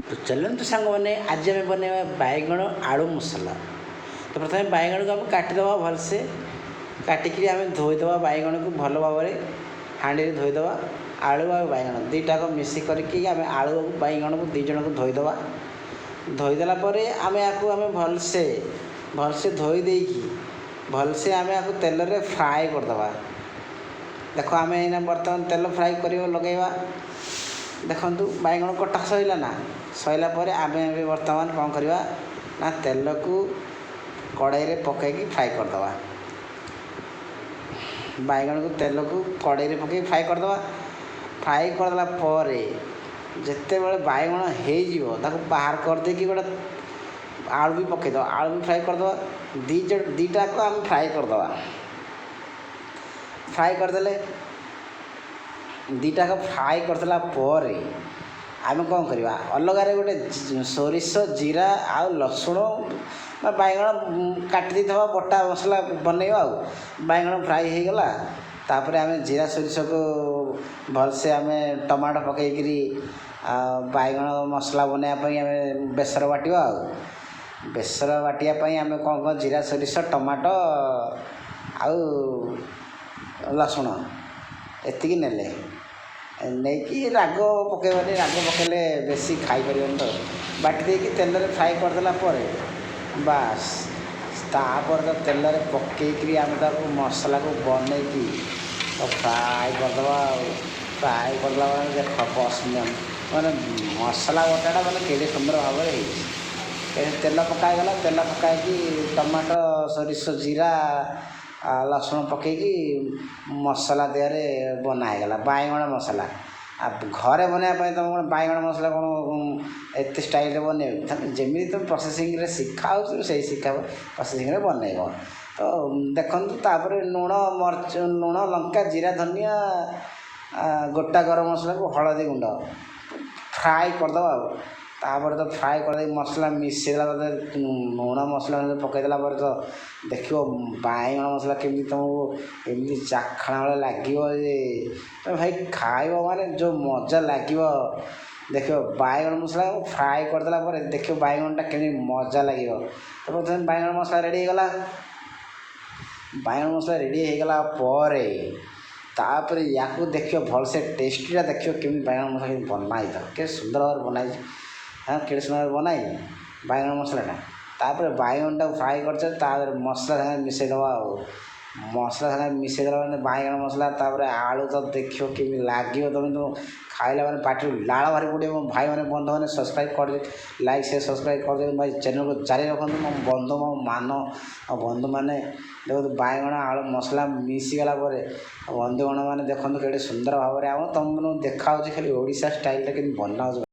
ତ ଚାଲନ୍ତୁ ସାଙ୍ଗମାନେ, ଆଜି ଆମେ ବନେଇବା ବାଇଗଣ ଆଳୁ ମସଲା। ତ ପ୍ରଥମେ ବାଇଗଣକୁ ଆମେ କାଟିଦେବା ଭଲସେ। କାଟିକିରି ଆମେ ଧୋଇଦେବା ବାଇଗଣକୁ ଭଲ ଭାବରେ, ହାଣ୍ଡିରେ ଧୋଇଦେବା। ଆଳୁ ଆଉ ବାଇଗଣ ଦୁଇଟାକ ମିଶି କରିକି ଆମେ ଆଳୁ ବାଇଗଣକୁ ଦୁଇ ଜଣକୁ ଧୋଇଦେବା। ଧୋଇଦେଲା ପରେ ଆମେ ୟାକୁ ଆମେ ଭଲସେ ଭଲସେ ଧୋଇ ଦେଇକି ଭଲସେ ଆମେ ୟାକୁ ତେଲରେ ଫ୍ରାଏ କରିଦେବା। ଦେଖ, ଆମେ ଏଇନା ବର୍ତ୍ତମାନ ତେଲ ଫ୍ରାଏ କରିବା ଲଗାଇବା। ଦେଖନ୍ତୁ, ବାଇଗଣ କଟା ସରିଲା ନା? ସରିଲା ପରେ ଆମେ ଏବେ ବର୍ତ୍ତମାନ କ'ଣ କରିବା ନା ତେଲକୁ କଡ଼େଇରେ ପକାଇକି ଫ୍ରାଏ କରିଦେବା। ବାଇଗଣକୁ ତେଲକୁ କଡ଼େଇରେ ପକାଇକି ଫ୍ରାଏ କରିଦେବା। ଫ୍ରାଏ କରିଦେଲା ପରେ ଯେତେବେଳେ ବାଇଗଣ ହେଇଯିବ, ତାକୁ ବାହାର କରିଦେଇକି ଗୋଟେ ଆଳୁ ବି ପକାଇଦେବା, ଆଳୁ ବି ଫ୍ରାଏ କରିଦେବା। ଦୁଇଟାକୁ ଆମେ ଫ୍ରାଏ କରିଦେବା। ଫ୍ରାଏ କରିଦେଲେ, ଦୁଇଟାକ ଫ୍ରାଏ କରିଦେଲା ପରେ ଆମେ କ'ଣ କରିବା? ଅଲଗାରେ ଗୋଟେ ସୋରିଷ, ଜିରା ଆଉ ରସୁଣ ବା ବାଇଗଣ କାଟି ଦେଇଥିବା ବଟା ମସଲା ବନେଇବା। ଆଉ ବାଇଗଣ ଫ୍ରାଏ ହେଇଗଲା, ତାପରେ ଆମେ ଜିରା ସୋରିଷକୁ ଭଲସେ ଆମେ ଟମାଟୋ ପକାଇକିରି ଆଉ ବାଇଗଣ ମସଲା ବନେଇବା ପାଇଁ ଆମେ ବେସର ବାଟିବା। ଆଉ ବେସର ବାଟିବା ପାଇଁ ଆମେ କ'ଣ କ'ଣ? ଜିରା, ସୋରିଷ, ଟମାଟୋ ଆଉ ରସୁଣ ଏତିକି ନେଲେ, ନେଇକି ରାଗ ପକାଇବାନି, ରାଗ ପକାଇଲେ ବେଶୀ ଖାଇପାରିବନି। ତ ବାଟି ଦେଇକି ତେଲରେ ଫ୍ରାଏ କରିଦେଲା ପରେ ବାସ୍, ତାପରେ ତ ତେଲରେ ପକାଇକିରି ଆମେ ତାକୁ ମସଲାକୁ ବନେଇକି ତ ଫ୍ରାଏ କରିଦେବା। ଆଉ ଫ୍ରାଏ କରିଦେଲା ମାନେ ଦେଖ, ମାନେ ମସଲା ବଟାଟା ମାନେ କେଡ଼େ ସୁନ୍ଦର ଭାବରେ ହେଇଛି। ତେଲ ପକା ହେଇଗଲା। ତେଲ ପକାଇକି ଟମାଟୋ, ସୋରିଷ, ଜିରା, ରସୁଣ ପକାଇକି ମସଲା ଦେହରେ ବନା ହେଇଗଲା ବାଇଗଣ ମସଲା। ଆଉ ଘରେ ବନେଇବା ପାଇଁ ତୁମେ କ'ଣ ବାଇଗଣ ମସଲା କ'ଣ ଏତେ ଷ୍ଟାଇଲରେ ବନେଇବ? ଯେମିତି ତୁମେ ପ୍ରୋସେସିଂରେ ଶିଖା ହେଉଛି, ସେଇ ଶିଖା ପ୍ରୋସେସିଂରେ ବନେଇବ। ତ ଦେଖନ୍ତୁ, ତାପରେ ଲୁଣ, ମରିଚ, ଲୁଣ, ଲଙ୍କା, ଜିରା, ଧନିଆ, ଗୋଟା ଗରମ ମସଲାକୁ ହଳଦୀ ଗୁଣ୍ଡ ଫ୍ରାଏ କରିଦେବା। ଆଉ ତାପରେ ତ ଫ୍ରାଏ କରିଦେଇକି ମସଲା ମିଶେଇଦେଲା ପରେ, ଲୁଣ ମସଲା ପକାଇଦେଲା ପରେ ତ ଦେଖିବ ବାଇଗଣ ମସଲା କେମିତି ତୁମକୁ ଏମିତି ଚାଖଣା ଭଳିଆ ଲାଗିବ ଯେ ତମେ ଭାଇ ଖାଇବ, ମାନେ ଯେଉଁ ମଜା ଲାଗିବ। ଦେଖିବ, ବାଇଗଣ ମସଲା ଫ୍ରାଏ କରିଦେଲା ପରେ ଦେଖିବ ବାଇଗଣଟା କେମିତି ମଜା ଲାଗିବ। ତ ପ୍ରଥମେ ବାଇଗଣ ମସଲା ରେଡ଼ି ହେଇଗଲା। ବାଇଗଣ ମସଲା ରେଡ଼ି ହେଇଗଲା ପରେ ତାପରେ ୟାକୁ ଦେଖିବ ଭଲସେ, ଟେଷ୍ଟିଟା ଦେଖିବ କେମିତି ବାଇଗଣ ମସଲା କେମିତି ବନା ହେଇଥିବ, କେତେ ସୁନ୍ଦର ଭାବରେ ବନା ହେଇଛି। ହଁ, କେତେ ସୁନ୍ଦର ଭାବରେ ବନା ହେଇଛି ବାଇଗଣ ମସଲାଟା। ତାପରେ ବାଇଗଣଟାକୁ ଫ୍ରାଏ କରିଛ, ତାପରେ ମସଲା ସାଙ୍ଗରେ ମିଶାଇଦେବା। ଆଉ ମସଲା ସାଙ୍ଗରେ ମିଶାଇଦେଲା ମାନେ ବାଇଗଣ ମସଲା, ତାପରେ ଆଳୁ ତ ଦେଖିବ କେମିତି ଲାଗିବ। ତମେ ତ ଖାଇଲା ମାନେ ପାଟିରୁ ଲାଳ ବାହାରି ପଡ଼ିବ। ମୋ ଭାଇମାନେ, ବନ୍ଧୁମାନେ, ସବସ୍କ୍ରାଇବ୍ କରିଦେବେ, ଲାଇକ୍, ସେୟାର, ସବସ୍କ୍ରାଇବ୍ କରିଦେବେ। ଭାଇ, ଚ୍ୟାନେଲକୁ ଜାରି ରଖନ୍ତୁ। ମୋ ବନ୍ଧୁ, ମୋ ମାନ ଆଉ ବନ୍ଧୁମାନେ, ଦେଖନ୍ତୁ, ବାଇଗଣ ଆଳୁ ମସଲା ମିଶିଗଲା ପରେ ବନ୍ଧୁଗଣ ମାନେ ଦେଖନ୍ତୁ କେଡ଼େ ସୁନ୍ଦର ଭାବରେ ଆମ ତୁମମାନଙ୍କୁ ଦେଖାହେଉଛି, ଖାଲି ଓଡ଼ିଶା ଷ୍ଟାଇଲରେ କେମିତି ବନା ହେଉଛି।